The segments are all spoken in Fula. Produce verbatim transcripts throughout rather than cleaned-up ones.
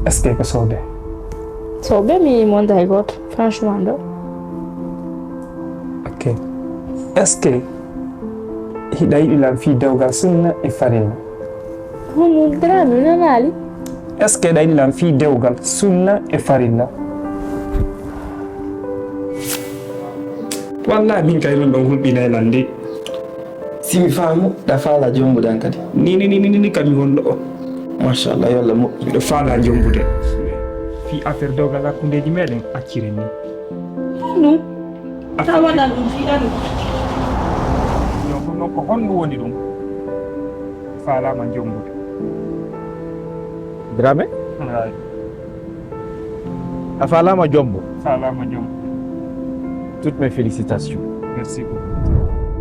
Est-ce que ko soɓe? Soɓe mi yi'i mo hay gooto, franchement ɗo. Ok. Est-ce que hiɗa yiɗi lan fii dewgal sunna e farilla? Honno Dramé, mi nanaali. Est-ce que hiɗa yiɗi lan fii dewgal sunna e farilla? Wallahi min kay ɗum ɗon hulɓinay lan de. Si mi faamu, ɗa faala jombude an kadi. Ni, ni, ni, ni, ni, ni, kam mi wonɗo o. Machallah, yo Allah moƴƴu. Miɗo faala jombude. Fii affaire dewgal hakkundeeji meɗen, acciren ni. Ɗum? Affaire a waɗan ɗum fii ɗan. Non, non, ko honɗum woni ɗum? Faalaama jombude. Dramé? Wallahi. A faalaama jombo? Faalaama jombo. Toutes mes félicitations. Merci beaucoup.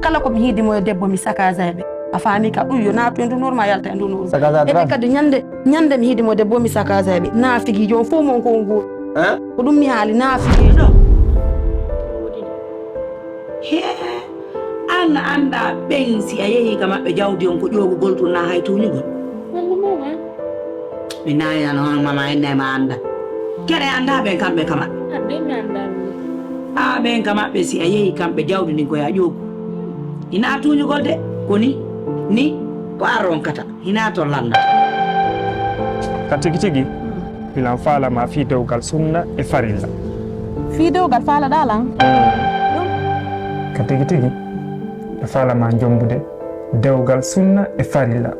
Kala ko mi hiidi mo e debbo, mi sakaza e ɓe. A faami ka, ɗum yo naatu e ndu noor ma yalta e ndu noor. Sakaza e ɓe Dramé? Kadi ñande, ñande mi hiidi mo e debbo, mi sakaza e ɓe. Naafigiijo on fof mon ko nguur. Hein? Ko ɗum mi haali, naafigiijo. Hee, an anndaa ɓen si a yehii ka maɓɓe jawdi on ko ƴoogugol tun naa hay tuuñugol? Wonde mama. Mi naayano hono mama en nay ma annda. Kere anndaa ɓen kamɓe ka maɓɓe. Aɓe mi anndaa ɗum. Aa ɓen ka maɓɓe si a yehii kamɓe jawdi ndin ko yaa ƴoogu. Hinaa tuuñugol de, ko ni, ni, ko an ronkata. Hinaa to lannda. Ka tigi tigi, miɗo faala ma fii dewgal sunna e farilla. Fii dewgal faalaɗaa lan? Mm. Ɗum? Ka tigi tigi, miɗo faala ma jombude dewgal sunna e farilla.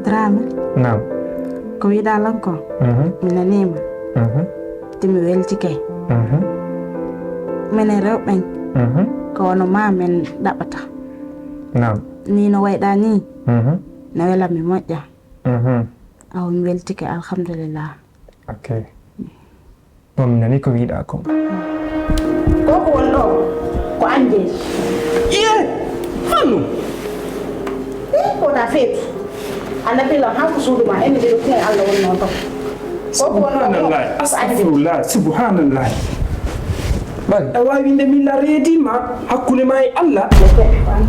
Dramé. Naam. Ko wiɗaa lan ko? Mhm. Mi nanii ma. Mhm. Te mi weltike. Mhm. Minen rewɓe ɓen, mhm, ko wano ma men ɗaɓɓata. Naam. Ni no wayɗaa ni, mhm, no wela mi moƴƴa. Mhm. Awa mi weltike, alhamdulillah. Ok. Bon, mi nanii ko wiɗaa kon. Ko ko won ɗo, ko an jeyi. Iye, honno? Eh, ko wona feetu. A naɓi lan haa ko suudu ma, ene nde ɗum Allah wonnoo to. Ko ko won ɗo, ko an jeyi. Subhanallah, astagfirullah, subhanallah. Bari. A waawi winde min la reedii ma hakkunde ma e Allah. Ko an.